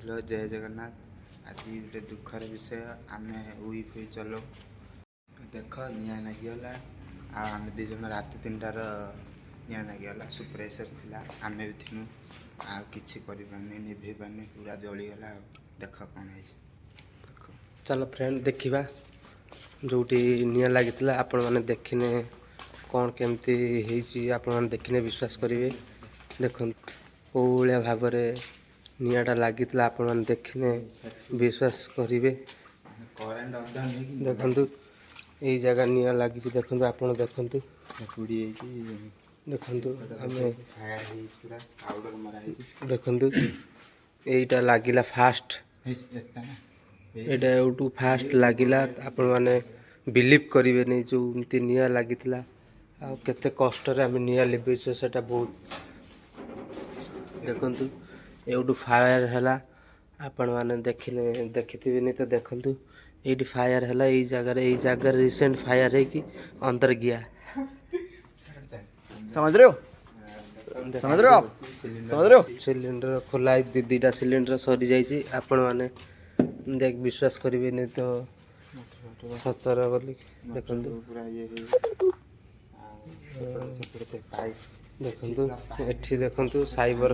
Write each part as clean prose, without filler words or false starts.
Hello, ଜୟ ଜଗନ୍ନାଥ। ଆଜି ଗୋଟେ ଦୁଃଖର ବିଷୟ। ଆମେ ଉଇ ଫୁଇ ଚଲାଉ। ଦେଖ, ନିଆଁ ଲାଗିଗଲା। ଆଉ ଆମେ ଦୁଇ ଜଣ ରାତି 3ଟାର ନିଆଁ ଲାଗିଗଲା। ସୁପରଭାଇଜର ଥିଲା, ଆମେ ବି ଥିନୁ। ଆଉ କିଛି କରିପାରୁନି, ନିଭେଇ ପାରୁନି, ପୁରା ଜଳିଗଲା। ଆଉ ଦେଖ କ'ଣ ହେଇଛି, ଦେଖ। ଚାଲ ଫ୍ରେଣ୍ଡ, ଦେଖିବା ଯେଉଁଠି ନିଆଁ ଲାଗିଥିଲା। ଆପଣମାନେ ଦେଖିନେ କ'ଣ କେମିତି ହେଇଛି, ଆପଣମାନେ ଦେଖିନେ ବିଶ୍ୱାସ କରିବେ। ଦେଖନ୍ତୁ, କେଉଁ ଭଳିଆ ଭାବରେ ନିଆଁଟା ଲାଗିଥିଲା, ଆପଣମାନେ ଦେଖିନେ ବିଶ୍ୱାସ କରିବେ। କରେଣ୍ଟ ଅପଡାଉନ୍ ହେଇକି। ଦେଖନ୍ତୁ, ଏଇ ଜାଗା ନିଆଁ ଲାଗିଛି। ଦେଖନ୍ତୁ, ଆପଣ ଦେଖନ୍ତୁ। ପୋଡ଼ି ହେଇଛି। ଦେଖନ୍ତୁ, ଆମେ ଫାୟାର ହେଇଛି, ପୁରା ପାଉଡ଼ର ମରା ହେଇଛି। ଦେଖନ୍ତୁ, ଏଇଟା ଲାଗିଲା ଫାଷ୍ଟ। ହେଇଛି ଏଟା ନା? ଏଇଟା ଏଇଠୁ ଫାଷ୍ଟ ଲାଗିଲା। ଆପଣମାନେ ବିଲିଭ୍ କରିବେନି ଯେଉଁ ଏମିତି ନିଆଁ ଲାଗିଥିଲା ଆଉ କେତେ କଷ୍ଟରେ ଆମେ ନିଆଁ ଲିଭେଇଛୁ ସେଟା ବହୁତ। ଦେଖନ୍ତୁ, ଏଇଠୁ ଫାୟାର ହେଲା। ଆପଣମାନେ ଦେଖିନେ, ଦେଖିଥିବେନି ତ। ଦେଖନ୍ତୁ, ଏଇଠି ଫାୟାର ହେଲା ଏଇ ଜାଗାରେ। ଏଇ ଜାଗାରେ ରିସେଣ୍ଟ ଫାୟାର ହେଇକି अंदर गया। समझ रहे हो? समझ रहे हो आप? समझ रहे हो? ସିଲିଣ୍ଡର ଖୋଲା ହେଇ ଦୁଇଟା ସିଲିଣ୍ଡର ସରିଯାଇଛି। ଆପଣମାନେ ଦେଖ, ବିଶ୍ୱାସ କରିବେନି ତ ସତର ବୋଲି। ଦେଖନ୍ତୁ। ପୁରା ଇଏ ହେଇଛି। ଆଉ ସେପଟେ ସେପଟେ ପାଇପ୍। ଦେଖନ୍ତୁ, ଏଠି ଦେଖନ୍ତୁ, ସାଇବର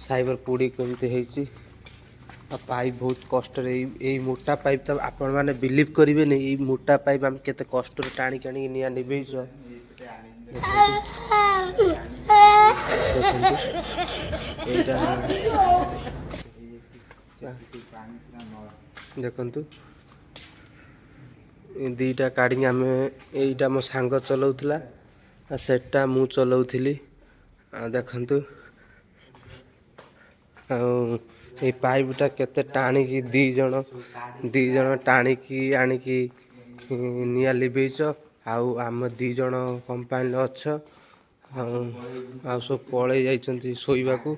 ସାଇବର ପୋଡ଼ି କେମିତି ହେଇଛି। ଆଉ ପାଇପ୍ ବହୁତ କଷ୍ଟରେ, ଏଇ ମୋଟା ପାଇପ୍ ତ ଆପଣମାନେ ବିଲିଭ୍ କରିବେନି, ଏଇ ମୋଟା ପାଇପ୍ ଆମେ କେତେ କଷ୍ଟରେ ଟାଣିକି ଆଣିକି ନିଆଁ ଲିଭେଇଛ। ଏଇପଟେ ଆଣି ଦେଖନ୍ତୁ, ଏଇଟା ହେଇଯାଇଛି। ସେଠି ସବୁ ପାଣି ପୁରା ମଳ। ଦେଖନ୍ତୁ, ଏ ଦୁଇଟା କାଢ଼ିକି ଆମେ, ଏଇଟା ମୋ ସାଙ୍ଗ ଚଲାଉଥିଲା ଆଉ ସେଟା ମୁଁ ଚଲାଉଥିଲି। ଆଉ ଦେଖନ୍ତୁ, ଆଉ ଏଇ ପାଇପ୍ଟା କେତେ ଟାଣିକି, ଦୁଇ ଜଣ ଦୁଇ ଜଣ ଟାଣିକି ଆଣିକି ନିଆଁ ଲିଭେଇଛ। ଆଉ ଆମ ଦୁଇ ଜଣ କମ୍ପାନୀରେ ଅଛ ଆଉ ଆଉ ସବୁ ପଳେଇ ଯାଇଛନ୍ତି ଶୋଇବାକୁ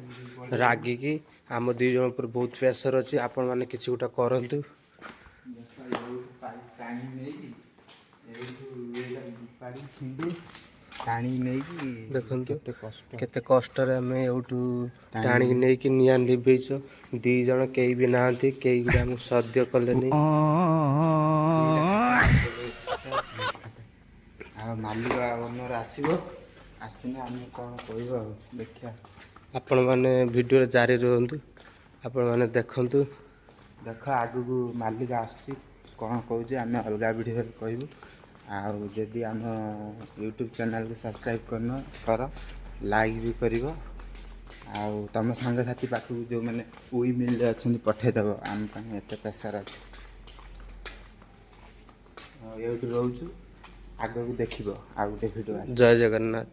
ରାଗିକି। ଆମ ଦୁଇ ଜଣ ଉପରେ ବହୁତ ପ୍ରେସର୍ ଅଛି। ଆପଣମାନେ କିଛି ଗୋଟେ କରନ୍ତୁ। ଦେଖ, ଏଇଠୁ ପାଇପ୍ ଟାଣି ନେଇକି, ଏଇଠୁ ଏଇଟା ପାଣି ଛିଣ୍ଡି ଟାଣି ନେଇକି। ଦେଖନ୍ତୁ। କେତେ କଷ୍ଟ। କେତେ କଷ୍ଟରେ ଆମେ ଏଇଠୁ ଟାଣିକି ନେଇକି ନିଆଁ ଲିଭେଇଛ ଦୁଇ ଜଣ। କେହି ବି ନାହାନ୍ତି, କେହି ବି ଆମକୁ ସାହାଯ୍ୟ କଲେନି। ଆଉ ମାଲିକ ଓନର ଆସିବ, ଆସିଲେ ଆମେ କ'ଣ କହିବ ଆଉ ଦେଖିବା। ଆପଣମାନେ ଭିଡ଼ିଓରେ ଜାରି ରୁହନ୍ତୁ, ଆପଣମାନେ ଦେଖନ୍ତୁ। ଦେଖ, ଆଗକୁ ମାଲିକ ଆସୁଛି, କ'ଣ କହୁଛି ଆମେ ଅଲଗା ଭିଡ଼ିଓରେ କହିବୁ। ଆଉ ଯଦି ଆମ ୟୁଟ୍ୟୁବ୍ ଚ୍ୟାନେଲ୍କୁ ସବସ୍କ୍ରାଇବ୍ କରିନ, କର, ଲାଇକ୍ ବି କରିବ। ଆଉ ତମ ସାଙ୍ଗସାଥି ପାଖକୁ ଯେଉଁମାନେ ଉଇ ମିଲ୍ରେ ଅଛନ୍ତି, ପଠାଇଦେବ। ଆମ ପାଇଁ ଏତେ ପ୍ରେସର୍ ଅଛି। ଆଉ ଏଇଠୁ ରହୁଛୁ, ଆଗକୁ ଦେଖିବ ଆଉ ଗୋଟେ ଭିଡ଼ିଓ ଆସିବ। ଜୟ ଜଗନ୍ନାଥ।